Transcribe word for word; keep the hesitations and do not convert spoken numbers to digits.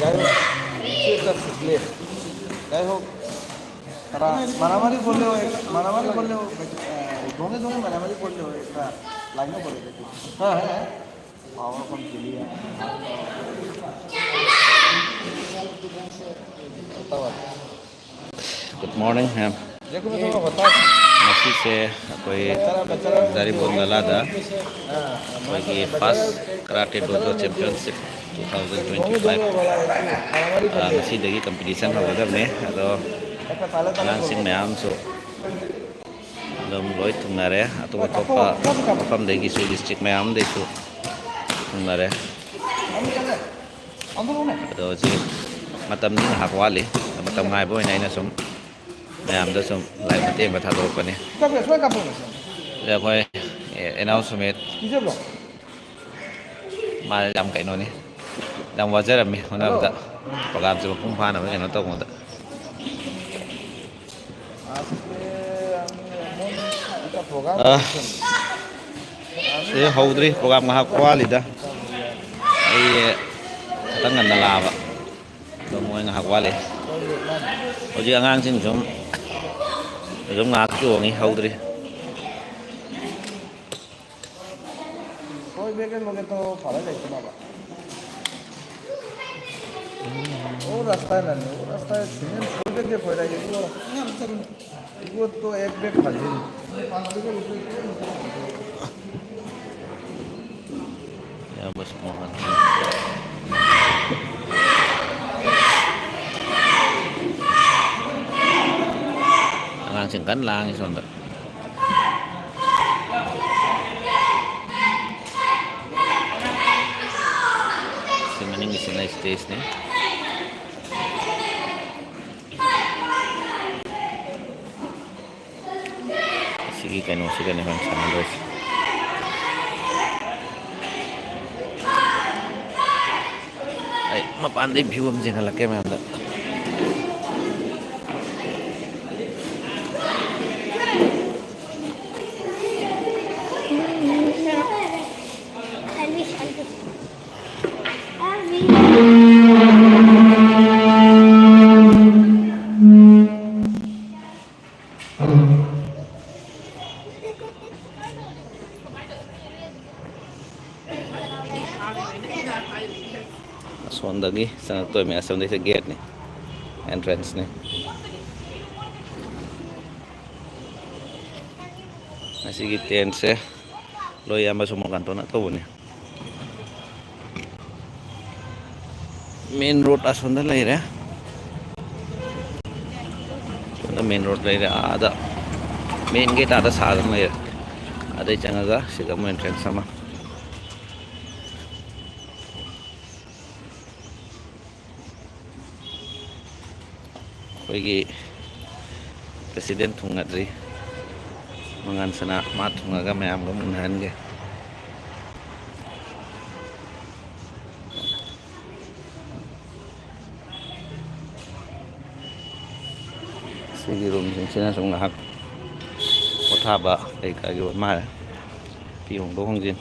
যাই হোক, কিছু একটা শিখলে। যাই হোক, তারা মারামারি করলেও এক-, মারামারি করলেও, আহ, ঢঙে ঢঙে মারামারি করলেও একটা লাইনও করে দেবে। হ্যাঁ, হ্যাঁ, হ্যাঁ। পাওয়ার কম দিলি। Good morning, ma'am. ꯉꯁꯤꯁꯦ ꯑꯩꯈꯣꯏ ꯖꯥꯔꯤꯕꯣꯟ ꯅꯂꯥꯗ ꯑꯩꯈꯣꯏꯒꯤ first Karate Dojo Championship two thousand twenty-five, ꯑ, ꯉꯁꯤꯗꯒꯤ competition ꯍꯧꯒꯗꯕꯅꯦ꯫ ꯑꯗꯣ ꯑꯉꯥꯡꯁꯤꯡ ꯃꯌꯥꯝꯁꯨ ꯑꯗꯨꯝ ꯂꯣꯏ ꯊꯨꯡꯅꯔꯦ꯫ ꯑꯇꯣꯞ ꯑꯇꯣꯞꯄ ꯃꯐꯝꯗꯒꯤꯁꯨ, district ꯃꯌꯥꯝꯗꯒꯤꯁꯨ ꯊꯨꯡꯅꯔꯦ꯫ ꯑꯗꯣ ꯍꯧꯖꯤꯛ ꯃꯇꯝꯗꯤ ꯉꯥꯏꯍꯥꯛ ꯋꯥꯠꯂꯤ꯫ ꯃꯇꯝ ꯉꯥꯏꯕ ꯑꯣꯏꯅ ꯑꯩꯅ ꯁꯨꯝ ꯃꯌꯥꯝꯗ ꯁꯨꯝ live ꯃꯇꯦꯛ ꯑꯃ ꯊꯥꯗꯣꯔꯛꯄꯅꯤ꯫ ꯑꯗ ꯑꯩꯈꯣꯏ, ꯑꯦ, ꯑꯦꯅꯥꯎ ꯁꯨꯃꯤꯠ, ꯃꯥ ꯌꯥꯝ ꯀꯩꯅꯣꯅꯤ, ꯌꯥꯝ ꯋꯥꯖꯔꯝꯃꯤ ꯍꯣꯠꯅꯕꯗ, programꯁꯦ ꯃꯄꯨꯡ ꯐꯥꯅꯕ ꯀꯩꯅꯣ ꯇꯧꯕꯗ꯫ ꯑ, ꯁꯤ ꯍꯧꯗ꯭ꯔꯤ, program ꯉꯥꯏꯍꯥꯛ ꯋꯥꯠꯂꯤꯗ꯫ ꯑꯩ ꯈꯤꯇꯪ ꯉꯟꯅ ꯂꯥꯛꯑꯕ꯫ ꯑꯗꯣ ꯃꯣꯏ ꯉꯥꯏꯍꯥꯛ ꯋꯥꯠꯂꯤ꯫ ꯍꯧꯖꯤꯛ ꯑꯉꯥꯡꯁꯤꯡ ꯁꯨꯝ, ꯁꯨꯝ ꯉꯥꯏꯍꯥꯛ ꯆꯣꯡꯉꯤ, ꯍꯧꯗ꯭ꯔꯤ꯫ ꯍꯣꯏ, ꯕꯦꯒꯦꯟ ꯕꯣꯒꯦꯟ ꯇꯧ ꯐꯔ ꯂꯩꯇꯅꯕ꯫ ꯑꯣ, ꯔꯥꯁꯇꯥ ꯂꯥꯟꯅꯤ, ꯑꯣ, ꯔꯥꯁꯇꯥ ꯁꯤꯃꯦꯟ ꯐꯨꯜ ꯕꯦꯒꯦ ꯐꯣꯏꯔ ꯏꯕꯣ꯫ ꯏꯕꯣ ꯇꯣ ꯑꯦꯛ ꯕꯦꯒ ꯐꯜꯂꯤ꯫ ꯌꯥꯕꯁ ꯃꯣꯍꯟ꯫ ꯑꯉꯥꯡꯁꯤꯡ ꯀꯟꯅ ꯂꯥꯡꯉꯤ ꯁꯣꯝꯗ꯫ ꯁꯤ ꯃꯅꯤꯡꯒꯤꯁꯤꯅ stageꯅꯤ꯫ ꯁꯤꯒꯤ ꯀꯩꯅꯣꯁꯤꯒꯅꯦ ꯑꯩꯈꯣꯏꯅ ꯁꯥꯟꯅꯗꯣꯏꯁꯦ꯫ ꯑꯩ ꯃꯄꯥꯟꯗꯩ view ꯑꯃ ꯌꯦꯡꯍꯜꯂꯛꯀꯦ ꯃꯌꯥꯝꯗ꯫ ꯑꯁꯣꯝꯗꯒꯤ ꯆꯪꯉꯛꯇꯣꯏꯅꯦ꯫ ꯑꯁꯣꯝꯗꯩꯁꯦ ꯒꯦꯠꯅꯤ, ꯑꯦꯟꯇ꯭ꯔꯦꯟꯁꯅꯤ꯫ ꯉꯁꯤꯒꯤ ꯇꯦꯟꯁꯦ ꯂꯣꯏ ꯏꯌꯥꯝꯕ ꯁꯣꯃꯣꯀꯥꯟꯇꯣꯅ ꯇꯧꯕꯅꯤ꯫ ꯃꯦꯟ ꯔꯣꯗ ꯑꯁꯣꯝꯗ ꯂꯩꯔꯦ꯫ ꯁꯣꯝꯗ ꯃꯦꯟ ꯔꯣꯗ ꯂꯩꯔꯦ꯫ ꯑꯥꯗ ꯃꯦꯟ ꯒꯦꯠ ꯑꯥꯗ ꯁꯥꯗꯅ ꯂꯩꯔꯦ꯫ ꯑꯗꯩ ꯆꯪꯉꯒ ꯁꯤꯗ ꯑꯃꯨꯛ ꯑꯦꯟꯇ꯭ꯔꯦꯟꯁ ꯑꯃ꯫ ꯑꯩꯈꯣꯏꯒꯤ ꯄ꯭ꯔꯦꯁꯤꯗꯦꯟ ꯊꯨꯡꯅꯗ꯭ꯔꯤ꯫ ꯃꯉꯥꯟ ꯁꯅꯥ ꯃꯥ ꯊꯨꯡꯉꯒ ꯃꯌꯥꯝꯒ ꯑꯃꯨꯛ ꯎꯅꯍꯟꯒꯦ꯫ ꯁꯤꯒꯤ ꯔꯨꯝꯁꯤꯡꯁꯤꯅ ꯁꯨꯝ ꯉꯥꯏꯍꯥꯛ ꯄꯣꯊꯥꯕ ꯀꯩꯀꯥꯒꯤ ꯑꯣꯏ ꯃꯥꯜꯂꯦ꯫ ꯐꯤ ꯍꯣꯡꯗꯣꯛ ꯍꯣꯡꯖꯤꯟ꯫